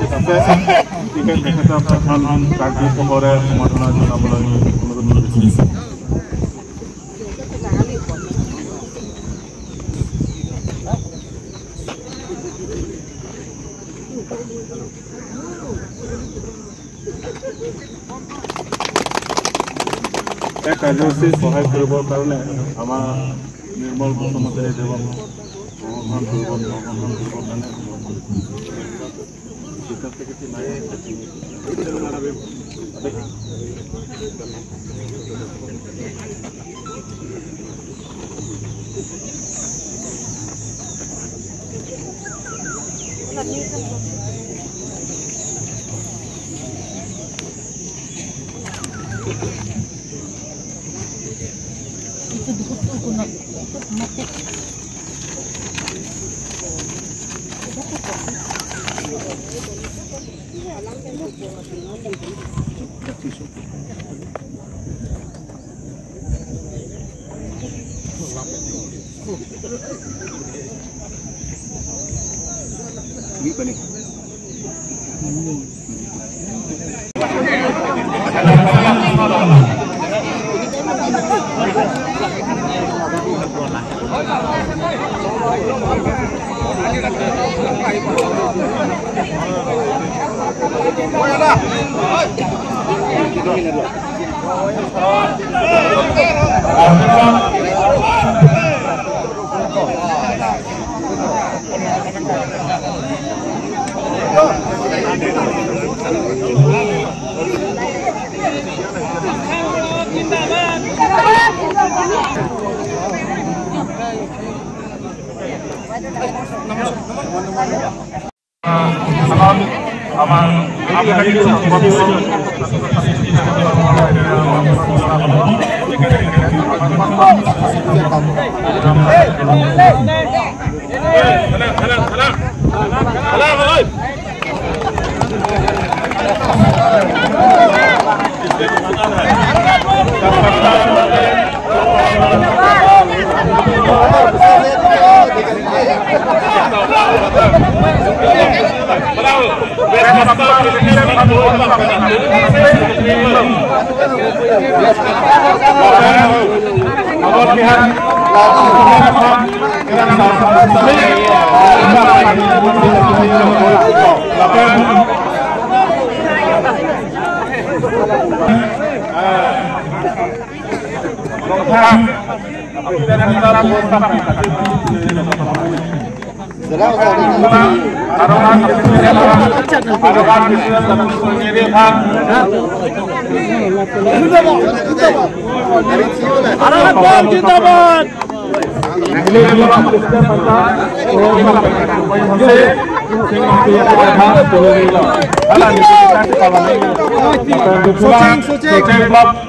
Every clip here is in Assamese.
উপস্থিত আছে। গতিকে তেখেতক এখন কাৰ্য পোহৰে সম্বৰ্ধনা জনাবলৈ অনুৰোধ কৰিছোঁ। এই কাৰ্যসূচীত সহায় কৰিবৰ কাৰণে আমাৰ নিৰ্মল বসুমতাৰী দেৱক গ্ৰহণ কৰিবৰ কাৰণে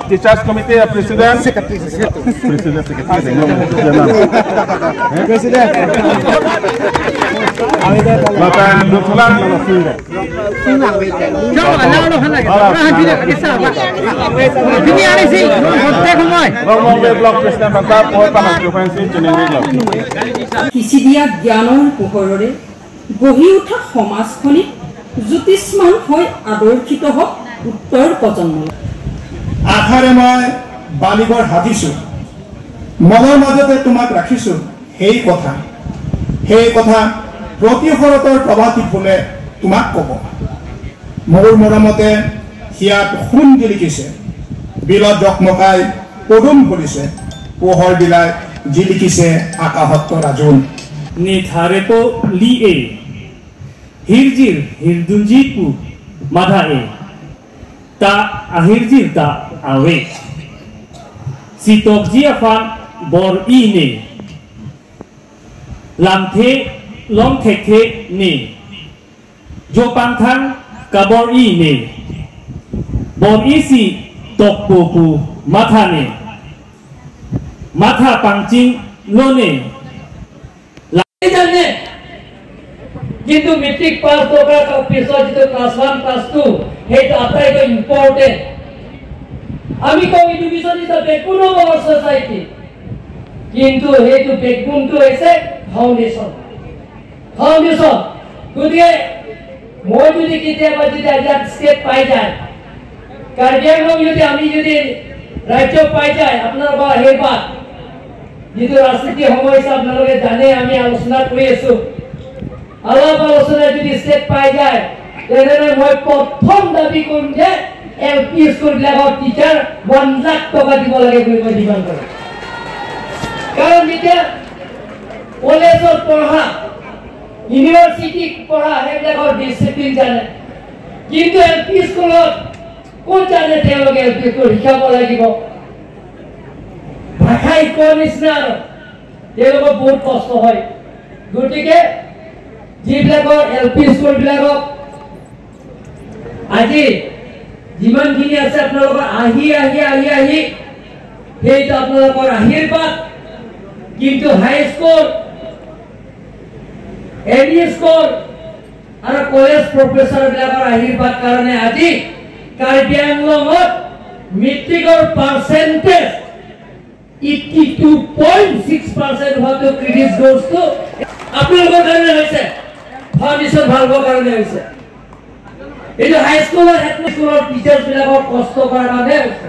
Teachers Committee President, President, সিঁচি দিয়া জ্ঞানৰ পোহৰৰে গঢ়ি উঠা সমাজখনিত জ্যোতিষ্মান হৈ আদৰ্শিত হওক উত্তৰ প্ৰজন্ম। আশাৰে মই বালিঘৰ সাজিছো, মনৰ মাজতে তোমাক ৰাখিছো। সেই কথা প্ৰতি শৰতৰ প্ৰভাতী ফুলে তোমাক ক'ব। মোৰ মৰমতে হিয়াত সোণ জিলিকিছে, বিলত জকমকাই পদুম ফুলিছে, পোহৰ বিলাই জিলিকিছে আকাশত তৰা জোন। নিথাৰেপো লি এ হিৰজিৰ হিৰদুঞ্জিপু মাধা এ ta ahirjir ta awe sitok jiafan bor i ne lamthe long the the ne jopang thang ka bor i ne bor i si tok po pu matha ne matha pangching lo ne জানে কিন্তু মেট্ৰিক পাছ কৰাৰ পিছত যিটো ক্লাছ 1 ক্লাছ 2 সেইটো আটাইতকৈ ইম্পৰ্টেণ্ট। আমি কওঁ education is the backbone of our society, কিন্তু সেইটো বেকবোনটো হৈছে ফাউণ্ডেশ্যন। ফাউণ্ডেশ্যন গতিকে মই যদি কেতিয়াবা যদি ইয়াত ষ্টেট পাই যায়, কাৰ্বি আংলং যদি আমি যদি ৰাজ্য পাই যায়, আপোনালোকৰ আশীৰ্বাদ, যিটো ৰাজনীতি সমস্যা আপোনালোকে জানে, আমি আলোচনা কৰি আছো, আলাপ আলোচনা যদি ষ্টেট পাই যায়, তেনেহ'লে মই প্ৰথম দাবী কৰিম যে এল পি স্কুলবিলাকৰ টিচাৰ 1 লাখ টকা দিব লাগে বুলি মই ডিমাণ্ড কৰিম। কাৰণ যেতিয়া কলেজত পঢ়া, ইউনিভাৰ্চিটিত পঢ়া, সেইবিলাকৰ ডিচিপ্লিন জানে, কিন্তু এল পি স্কুলত ক'ত জানে? তেওঁলোকে এল পি স্কুল শিকাব লাগিব, ভাষা শিকোৱাৰ নিচিনা, আৰু তেওঁলোকৰ বহুত কষ্ট হয়। গতিকে যিবিলাকৰ এল পি স্কুলবিলাকক আজি যিমানখিনি আছে আপোনালোকৰ আহি আহি আহি আহি সেইটো আপোনালোকৰ আশীৰ্বাদ। কিন্তু হাইস্কুল, এম ই স্কুল আৰু কলেজ প্ৰফেচাৰবিলাকৰ আশীৰ্বাদ কাৰণে আজি কাৰ্বি আংলঙত মেট্ৰিকৰ পাৰ্চেণ্টেজ 82.6% হোৱাটো ক্ৰেডিট গ'জ আপোনালোকৰ কাৰণে হৈছে, ফাউণ্ডেশ্যন ভাল হোৱাৰ কাৰণে হৈছে। এইটো হাইস্কুলৰ স্কুলৰ টিচাৰ্ছবিলাকৰ কষ্ট কৰাৰ কাৰণে হৈছে।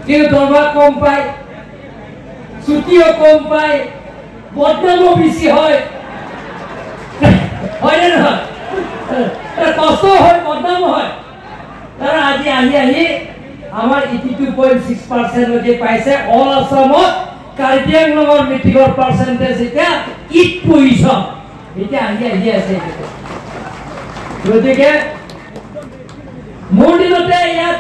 কিন্তু দৰমহা কম পায়, ছুটিও কম পায়, বদনামো বেছি হয়, হয়নে নহয়? কষ্ট হয়, বদনামো হয়। কাৰণ আজি আহি আহি আমাৰ 82.6%লৈকে পাইছে। অল আছামত কাৰ্বি আংলঙৰ মেট্ৰিকৰ পাৰ্চেণ্টেজ এতিয়া 8 পজিশ্যন এতিয়া আহি আহি আছে। গতিকে মোৰ দিনতে ইয়াত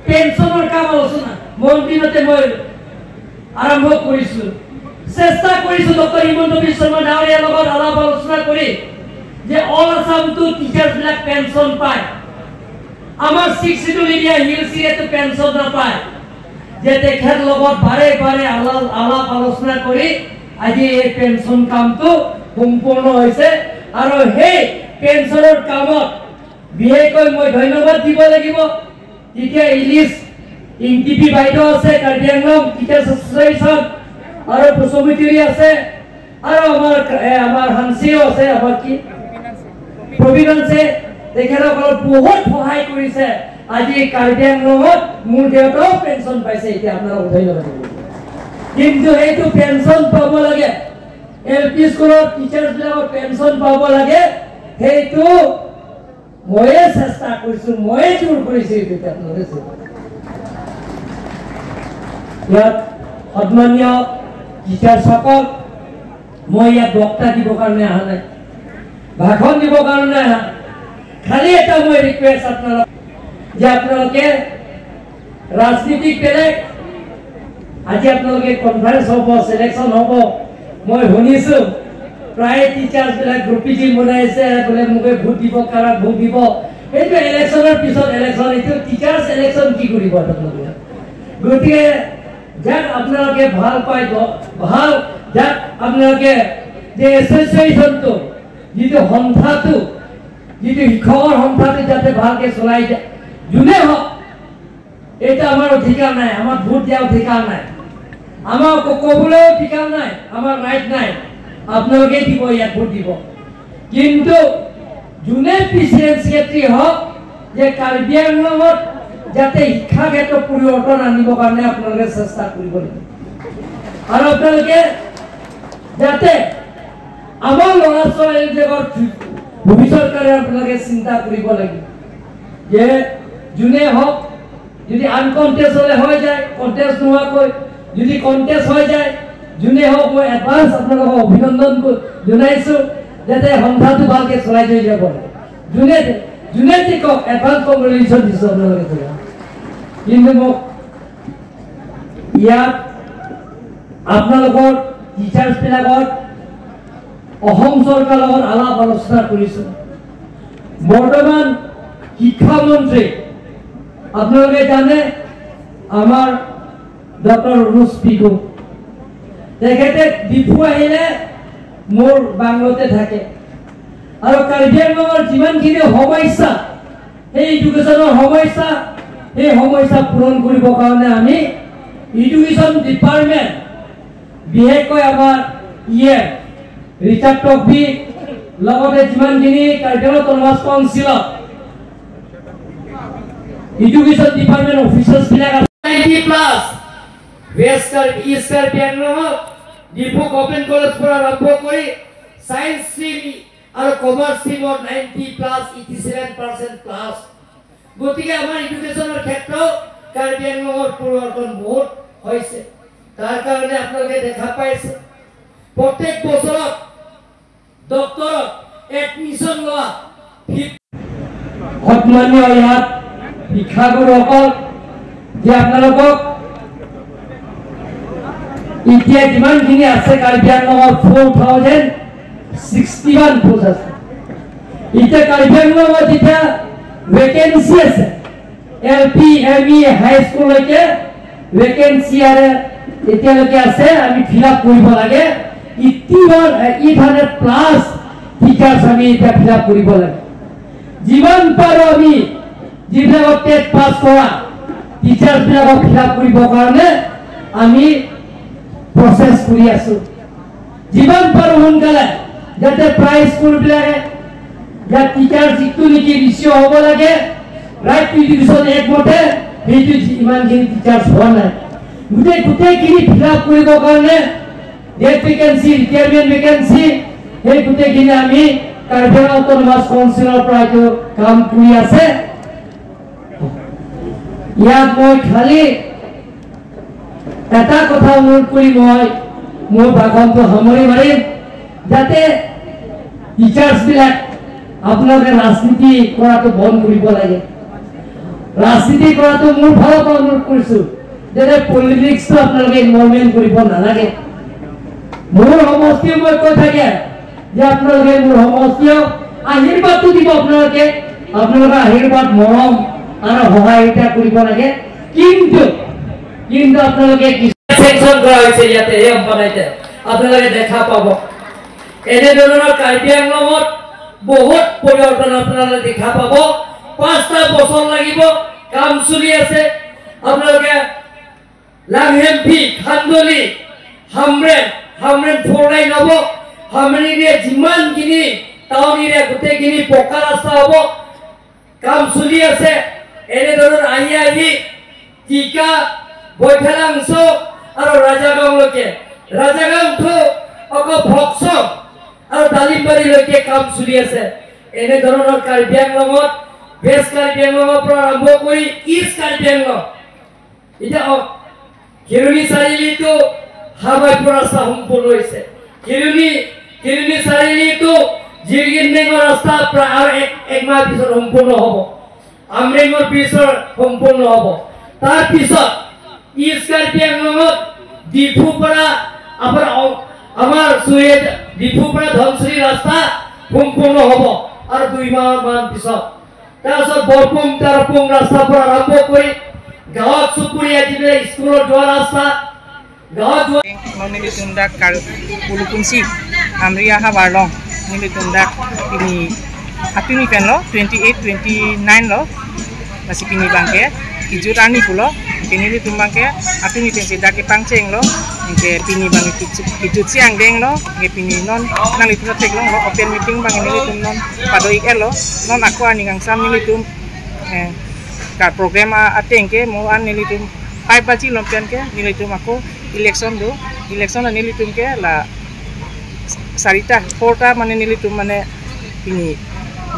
পেঞ্চনৰ কাম আলোচনা মোৰ দিনতে মই আৰম্ভ কৰিছো, চেষ্টা কৰিছো ডক্টৰ হিমন্ত বিশ্ব শৰ্মা ডাঙৰীয়াৰ লগত আলাপ আলোচনা কৰি যে অল আছামটো টিচাৰ্ছবিলাক পেঞ্চন পায়, আমাৰ 6 চিডুল এৰিয়া হিলছ এৰিয়াটো পেঞ্চন নাপায়। যে তেখেত লগত বাৰে বাৰে আলাপ আলোচনা কৰি আজি এই পেঞ্চন কামটো সম্পূৰ্ণ হৈছে। আৰু সেই পেঞ্চনৰ কামত বিশেষকৈ মই ধন্যবাদ দিব লাগিব তেতিয়া ইলিছ ইংটিপি বাইদেউ আছে, কাৰ্বি আংলং টিচাৰ্ছ এছ'চিয়েশ্যন, আৰু বসুমতাৰী আছে, আৰু আমাৰ হানচিও আছে, আমাৰ কি প্ৰবীণ আছে, তেখেতসকলক বহুত সহায় কৰিছে। আজি কাৰ্বি আংলঙত মোৰ দেউতাও পেঞ্চন পাইছে, এতিয়া আপোনালোক ধন্যবাদ দিব। কিন্তু সেইটো পেঞ্চন পাব লাগে, এল পি স্কুলত টিচাৰ্ছবিলাকৰ পেঞ্চন পাব লাগে, সেইটো ময়ে চেষ্টা কৰিছো, ময়ে জোৰ কৰিছো। আপোনালোকে ইয়াত সন্মানীয় টিচাৰ্ছসকল, মই ইয়াত বক্তা দিবৰ কাৰণে অহা নাই, ভাষণ দিবৰ কাৰণে অহা, খালি এটা মই ৰিকুৱেষ্ট আপোনালোক যে আপোনালোকে ৰাজনীতিক বেলেগ, আজি আপোনালোকে কনফাৰেঞ্চ হ'ব, চিলেকশ্যন হ'ব, মই শুনিছোঁ প্ৰায় টিচাৰ্ছবিলাক গ্ৰুপিজিম বনাইছে, বোলে মোকে ভোট দিব, কাৰোবাক ভোট দিব। এইটো ইলেকশ্যনৰ পিছত ইলেকশ্যন, এইটো টিচাৰ্ছ ইলেকশ্যন কি কৰিব আপোনালোকে? গতিকে যাক আপোনালোকে ভাল পায়, ভাল যাক আপোনালোকে যে এছ'চিয়েশ্যনটো যিটো সন্থাটো, যিটো শিক্ষকৰ সন্থাটো যাতে ভালকৈ চলাই যায়, যোনে হওক, এইটো আমাৰ অধিকাৰ নাই, আমাৰ ভোট দিয়া অধিকাৰ নাই, আমাৰ ক'বলৈও অধিকাৰ নাই, আমাৰ ৰাইট নাই, আপোনালোকে দিব, ইয়াত ভোট দিব। কিন্তু যোনে প্ৰেচিডেণ্ট ছেক্ৰেটাৰী হওক, যে কাৰ্বি আংলঙত যাতে শিক্ষা ক্ষেত্ৰত পৰিৱৰ্তন আনিবৰ কাৰণে আপোনালোকে চেষ্টা কৰিব লাগিব। আৰু আপোনালোকে যাতে আমাৰ ল'ৰা ছোৱালীবিলাকৰ ভৱিষ্যত কাৰণে আপোনালোকে চিন্তা কৰিব লাগিব যে যোনে হওক, যদি আনকণ্টেষ্ট হ'লে হৈ যায়, কণ্টেষ্ট নোহোৱাকৈ যদি কণ্টেষ্ট হৈ যায়, যোনে হওক, মই এডভান্স আপোনালোকক অভিনন্দন জনাইছোঁ যাতে সন্থাটো ভালকৈ চলাই থৈ যাব লাগে। যোনে যোনে যি কওক, এডভান্স কংগ্ৰেচুলেশ্যন দিছোঁ আপোনালোকে। কিন্তু মোক ইয়াত আপোনালোকৰ টিচাৰ্ছবিলাকত অসম চৰকাৰৰ লগত আলাপ আলোচনা কৰিছোঁ। বৰ্তমান শিক্ষামন্ত্ৰী আপোনালোকে জানে আমাৰ ডক্টৰ ৰুচ পিগু, তেখেতে ডিফু আহিলে মোৰ বাংলোতে থাকে। আৰু কাৰ্বি আংলঙৰ যিমানখিনি সমস্যা, সেই এডুকেশ্যনৰ সমস্যা, সেই সমস্যা পূৰণ কৰিবৰ কাৰণে আমি এডুকেশ্যন ডিপাৰ্টমেণ্ট, বিশেষকৈ আমাৰ ই এম ৰিচাৰ্ড টকবি, লগতে যিমানখিনি কাৰ্বি আংলং অট'নমাছ কাউন্সিলত এডুকেশ্যন ডিপাৰ্টমেণ্ট অফিচাৰ্ছবিলাক আছে, 90 plus west Karbi, east Karbi আংলঙত ডিফু গভৰ্ণমেণ্ট কলেজ পৰা আৰম্ভ কৰি ছায়েন্স ষ্ট্ৰীম আৰু কমাৰ্চ ষ্ট্ৰীমত 90 plus, 87% plus। গতিকে আমাৰ এডুকেশ্যনৰ ক্ষেত্ৰত কাৰ্বি আংলঙৰ পৰিৱৰ্তন বহুত হৈছে। তাৰ কাৰণে আপোনালোকে দেখা পাইছে, প্ৰত্যেক বছৰত ডক্টৰত এডমিশ্যন লোৱা। সন্মানীয় ইয়াত শিক্ষাগুৰুসকল, যে আপোনালোকক এতিয়া যিমানখিনি আছে, কাৰ্বি আংলঙত 4061 পোষ্ট আছে। এতিয়া কাৰ্বি আংলঙত যেতিয়া ভেকেঞ্চি আছে, এল পি, এম ই, হাইস্কুললৈকে ভেকেঞ্চি আৰু এতিয়ালৈকে আছে, আমি ফিল আপ কৰিব লাগে। 800 প্লাছ টিচাৰ্ছ আমি এতিয়া ফিল আপ কৰিব লাগে। যিমান পাৰোঁ আমি যিবিলাকত টেট পাছ কৰা টিচাৰ্ছবিলাকক ফিল আপ কৰিবৰ কাৰণে আমি প্ৰচেছ কৰি আছোঁ। যিমান পাৰোঁ সোনকালে, যাতে প্ৰায় স্কুলবিলাকে ইয়াত টিচাৰ যিটো নেকি ৰেচিঅ' হ'ব লাগে ৰাইট টু এডুকেশ্যন এক্ট মতে, সেইটো ইমানখিনি টিচাৰ্ছ হোৱা নাই। গোটেইখিনি ফিল আপ কৰিবৰ কাৰণে ডেট ভেকেঞ্চি, ৰিটায়াৰমেণ্ট ভেকেঞ্চি, সেই গোটেইখিনি আমি কাৰ্বি আংলং অট'নমাছ কাউন্সিলৰ পৰা এইটো কাম কৰি আছে। ইয়াত মই খালি এটা কথা অনুৰোধ কৰি মই মোৰ ভাষণটো সামৰি মাৰিম, যাতে টিচাৰ্ছবিলাক আপোনালোকে ৰাজনীতি কৰাটো বন্ধ কৰিব লাগে। ৰাজনীতি কৰাটো মোৰ ফালৰ পৰা অনুৰোধ কৰিছোঁ, যাতে পলিটিক্সটো আপোনালোকে ইনভলভমেণ্ট কৰিব নালাগে। মোৰ সমষ্টিও মই কৈ থাকে যে আপোনালোকে মোৰ সমষ্টিও আশীৰ্বাদটো দিব। আপোনালোকে আপোনালোকৰ আশীৰ্বাদ, মৰম আৰু সহায়িতা কৰিব লাগে। কিন্তু আপোনালোকে চেংচন কৰা হৈছে ইয়াতে এই অম্পানাইতে আপোনালোকে দেখা পাব। এনেধৰণৰ কাৰ্বি আংলঙত বহুত পৰিৱৰ্তন আপোনালোকে দেখা পাব। 5টা বছৰ লাগিব, কাম চলি আছে। আপোনালোকে লাংহেম্পি, খান্দলি, হামৰেন, হামৰেন ফ'ৰ লাইন হ'ব। হামৰেন এৰিয়া যিমানখিনি টাউন এৰিয়া গোটেইখিনি পকা ৰাস্তা হ'ব, কাম চলি আছে। এনেধৰণৰ আহি আহি টিকা, বৈঠালাংছ আৰু ৰাজাগাঁওলৈকে, ৰাজাগাঁওটো আকৌ ভকচং আৰু ডালিমবাৰীলৈকে কাম চলি আছে। এনেধৰণৰ কাৰ্বি আংলঙত ৱেষ্ট কাৰ্বি আংলঙৰ পৰা আৰম্ভ কৰি ইষ্ট কাৰ্বি আংলং, এতিয়া খিৰণি চাৰিআলিটো হাবাইপুৰ ৰাস্তা সম্পূৰ্ণ হৈছে। খিৰণি চাৰিআলিটো জিৰগিনবেঙৰ ৰাস্তা প্ৰায় আৰু এক মাহ পিছত সম্পূৰ্ণ হ'ব। আমৰেঙৰ ব্ৰিজৰ সম্পূৰ্ণ হ'ব। তাৰপিছত ইষ্ট কাৰ্বি আংলঙত ডিফুৰ পৰা আমাৰ চুৰিয়াত ডিফুৰ পৰা ধনশিৰি ৰাস্তা সম্পূৰ্ণ হ'ব আৰু 2 মাহমান পিছত। তাৰপিছত বৰপুং তাৰপুং ৰাস্তাৰ পৰা আৰম্ভ কৰি গাঁৱত চুবুৰীয়া যিবিলাক স্কুলত যোৱা ৰাস্তা, গাঁৱত যোৱা Nili tundak kar ulukunsi amria ha barlong nili tundak ini atuni pen lo 28 29 lo masih pini bangke kijut ani pulo ke nili tumbang ke atuni pen si dake pangceng lo ke pini bang kijut siang deng lo ke pini non nang litum tek lo open meeting bang nili tum non padoi elo non aku ani kang sam nili tum kar program ateng ke mo an nili tum 5 baji lompian ke nili tum aku election do election nili tum ke la চাৰিটা ফ'ৰটা মানে নিলি tum মানে pini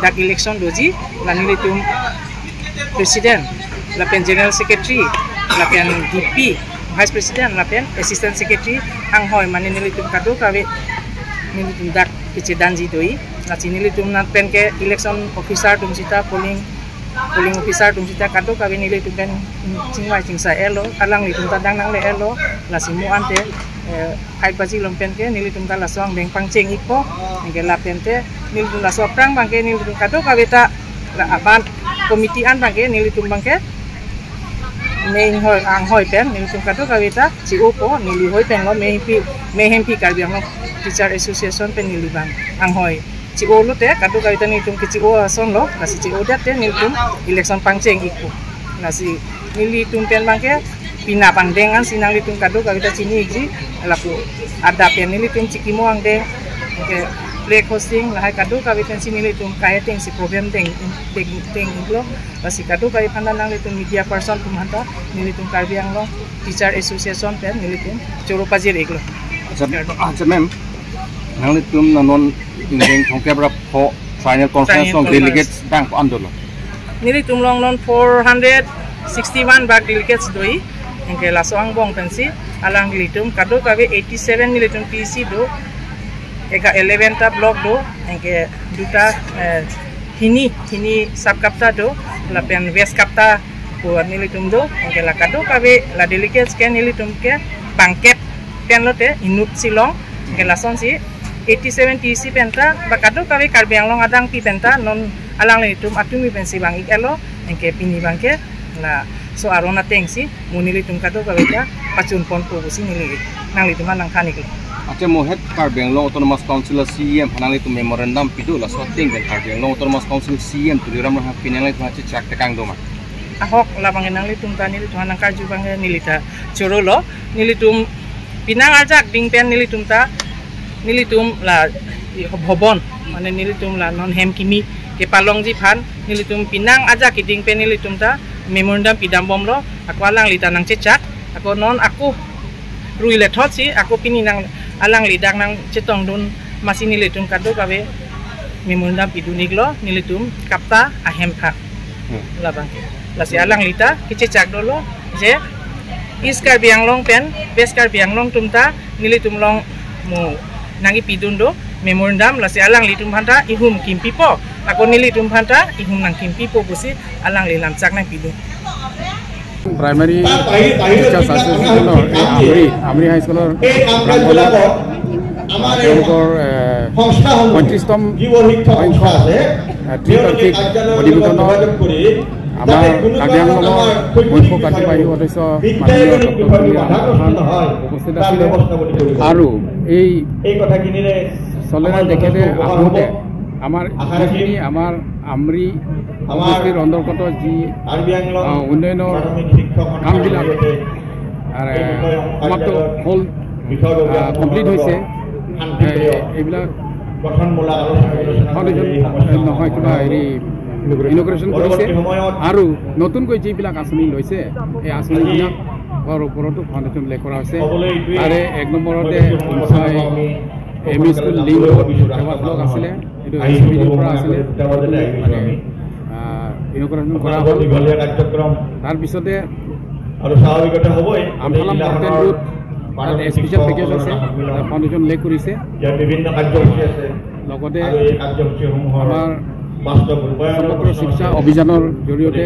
dak election doji la nili tum president la pen general secretary la pen DP vice president la pen assistant secretary ang hoi mane nili tum kadu kawe nili tum dak kiche danji doi la chi nili tum na pen ke election officer tum sita polling officer tum sita kadu kawe nili tum pen chingwai chingsa elo alang li tum ta dang nang le elo la si mu ante 5 baji lompen ke nili tum ta la soang beng pang cheng ikpo ke la pen te nili tum la so prang bang ke nili tum kadu kawe ta la aban komiti an bang ke nili tum bang ke main hoi ang hoi pen nili tum kadu kawe ta chi o po nili hoi pen lo me hem pi Karbi Anglong Teacher Association pen nili bang ang hoi chi o lo te kadu kawe ta nili tum ki chi o ason lo la si chi o dat te nili tum election pang cheng ikpo la si nili tum pen bang ke pina pang dengan sinang litum kadu kawe ta chini ji lapu ada pen nili tum chikimo ang deng ke flag hosting lahai kadu kawi pensi nili tum kaya teng si problem teng teng teng inglo lasi kadu kawi phanda nang litum media person tum hanta nili tum Karbi Anglong teacher association pen nili tum choro pajir iglo. আচ্ছা ma'am, nang litum non ingeng thongkebra pho final conference on delegates bank andolon nili tum long non 461 bag delegates doi engke lasoang bong pensi alang litum kadu kawi 87 nili tum PC do eka 11 ta block do engke duta hini hini sub kapta do la pen west kapta ko nilitum do engke la kadu kawe la delegates ke nilitum ke bangket pen lote inut silong engke la son si 87 TC penta ba kadu kawe Karbi Anglong adang pi penta non alang litum atumi pensi bang ikelo engke pini bangke la so arona tengsi munilitum kadu kawe ta pachun pon ko busi nili nang litum nang khanik. আচ্ছা মোহেদ Karbi Anglong Autonomous Council CM hanang itu memorandum pidu la soting ben Karbi Anglong Autonomous Council CM tuliram ha pinang itu hachi chak tekang doma ahok labang nang litum ta nili tum nang karju bang nilita choro lo nilitum pinang ajak ding pen nilitum ta nilitum la ভবন মানে nilitum la non hem kimi ke palong ji phan nilitum pinang ajak ding pen nilitum ta memorandum pidam bom lo aku alang lita nang chechak aku non aku ruile thot si aku pini nang alang lidang nang cetong dun masih nilitum kado kawe memorandum piduniglo nilitum kapta ahem tha labang lasi alang lita kiche chak dolo je East Karbi Anglong pen West Karbi Anglong tumta nilitum long mo nangi pidun do memorandum lasi alang litum phanta ihum kimpipo ako nilitum phanta ihum nang kimpipo busi alang lilam chak nang pidun. Primary teachers এছ'চিয়েশ্যনৰ এই আমৰি হাইস্কুলৰ প্ৰাংগণত তেওঁলোকৰ 35তম সংখ্যক ত্ৰিপাক্ষিক অধিৱেশনত আমাৰ কাৰ্বি আংলঙৰ মুখ্য কাৰ্যবাহী সদস্য মাননীয় ডক্টৰ তুলিৰাম প্ৰধান উপস্থিত আছিলে আৰু এই চলেৰে তেখেতে আহোঁতে আমাৰ যিখিনি আমাৰ আমৰি সমষ্টিৰ অন্তৰ্গত যি উন্নয়নৰ কামবিলাক সমাপ্ত হ'ল, কমপ্লিট হৈছে, এইবিলাক ফাউণ্ডেশ্যন নহয় কিবা হেৰি ইনগ্ৰেশ্যন কৰিছে আৰু নতুনকৈ যিবিলাক আঁচনি লৈছে এই আঁচনিবিলাকৰ ওপৰতো ফাউণ্ডেশ্যন লে কৰা হৈছে। তাৰে এক নম্বৰতে M E school link road block আছিলে, এইটো এছ পি ডিৰ পৰা আছিলে, মানে ইনগ্ৰেশ্যন কৰা হ'ল। তাৰপিছতে আমফালাম মৰ্টেন ৰোড তাত স্পেচিয়েল পেকেজ আছে, ফাউণ্ডেশ্যন লে কৰিছে। লগতে আমাৰ সমগ্ৰ শিক্ষা অভিযানৰ জৰিয়তে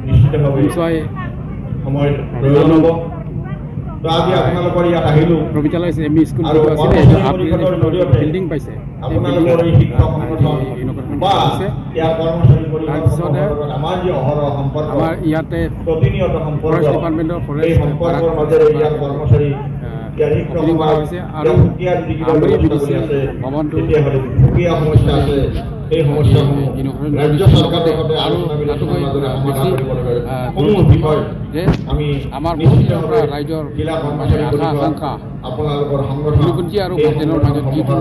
নিশ্চয় প্ৰবিদ্যালয় এম ই স্কুল যিটো আছিলে সেইটো আপগ্ৰেডেশ্যনৰ বিল্ডিং পাইছে, তাৰপিছতে আমাৰ ইয়াতে ফৰেষ্ট ডিপাৰ্টমেণ্টৰ ফৰেষ্ট অপেনিং কৰা হৈছে আৰু আমৰি বি ডি চি ভৱনটো আৰু তাতোকৈ বেছি যে আমাৰ বহুত দিনৰ পৰা ৰাইজৰ আশা আকাংক্ষা ঊনকুঞ্চি আৰু বৰ্তেনৰ মাজত যিটো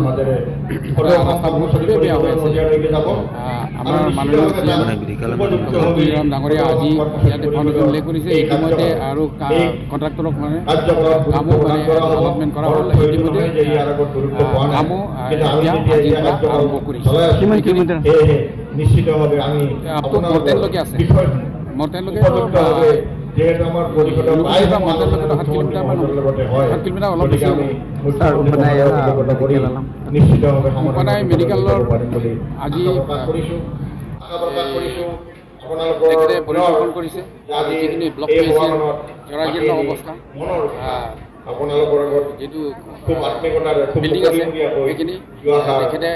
ৰাস্তা বহুত খুবেই বেয়া হৈ আছে, আমাৰ মাননীয় তুলিৰাম ডাঙৰীয়া আজি ইয়াতে ফাউণ্ডেশ্যন লে কৰিছে ইতিমধ্যে আৰু কণ্ট্ৰাক্টৰক মানে কামো মানে এলটমেণ্ট কৰা হ'ল, ইতিমধ্যে কামো এতিয়া আজিৰ পৰা আৰম্ভ কৰিছে। মৰ্তেনলৈকে আছে, মৰ্তেনলৈকে মৰ্তেনলৈকে 7 কিলোমিটাৰ মান, 7 কিলোমিটাৰ অলপ বেছি হ'ব। উপানাই মেডিকেলৰ আজি তেখেতে পৰিদৰ্শন কৰিছে, যিখিনি ব্লক হৈছে জৰাজীৰ্ণ অৱস্থা, যিটো বিল্ডিং আছে সেইখিনি তেখেতে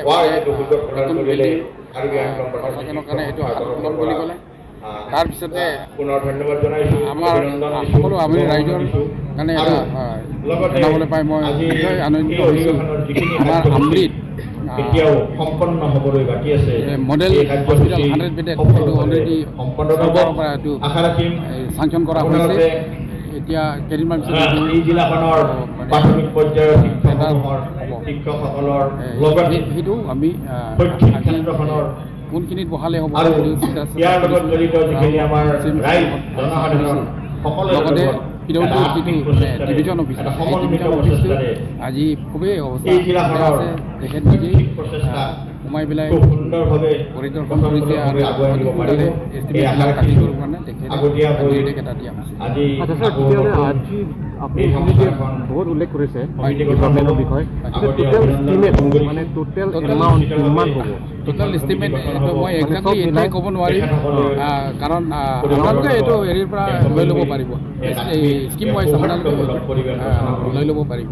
নতুন বিল্ডিং প্ৰশাসনৰ কাৰণে সেইটো হাতত ল'ম বুলি ক'লে। তাৰপিছতে আমাৰ সকলো আমি ৰাইজৰ কাৰণে এটা জনাবলৈ পাই মই নিশ্চয় আনন্দিত হৈছোঁ। আমাৰ আমৰিত মডেল হস্পিটেল 100 বেডেড সেইটো অলৰেডি চৰকাৰৰ পৰা এইটো চেংচন কৰা হৈছে। এতিয়া কেইদিনমান পিছত চেণ্টাৰ হ'ব, সেইটো আমি আজি কোনখিনিত বহালে হ'ব লগতে পি ডব্লিউ যিটো ডিভিজন অফিচ, সেই ডিভিজন অফিচটো আজি খুবেই অৱস্থা আছে। তেখেত নিজেই সোমাই পেলাই পৰিদৰ্শন কৰিছে আৰু অতি সোনকালে এষ্টিমেটবিলাক দাখিল কৰিবৰ কাৰণে তেখেতে নিৰ্দেশ এটা দিয়া হৈছে। আচ্ছা ছাৰ, তেতিয়াহ'লে আজি আপুনি বহুত উল্লেখ কৰিছে ডিপাৰ্টমেণ্টৰ বিষয়ে, টোটেল এষ্টিমেট মানে টোটেল এমাউণ্ট কিমান হ'ব? টোটেল এষ্টিমেট এইটো মই একজেক্টলি এতিয়াই ক'ব নোৱাৰিম, কাৰণ আপোনালোকে এইটো হেৰিৰ পৰা লৈ ল'ব পাৰিব, স্কিম ৱাইজ আপোনালোকে লৈ ল'ব পাৰিব।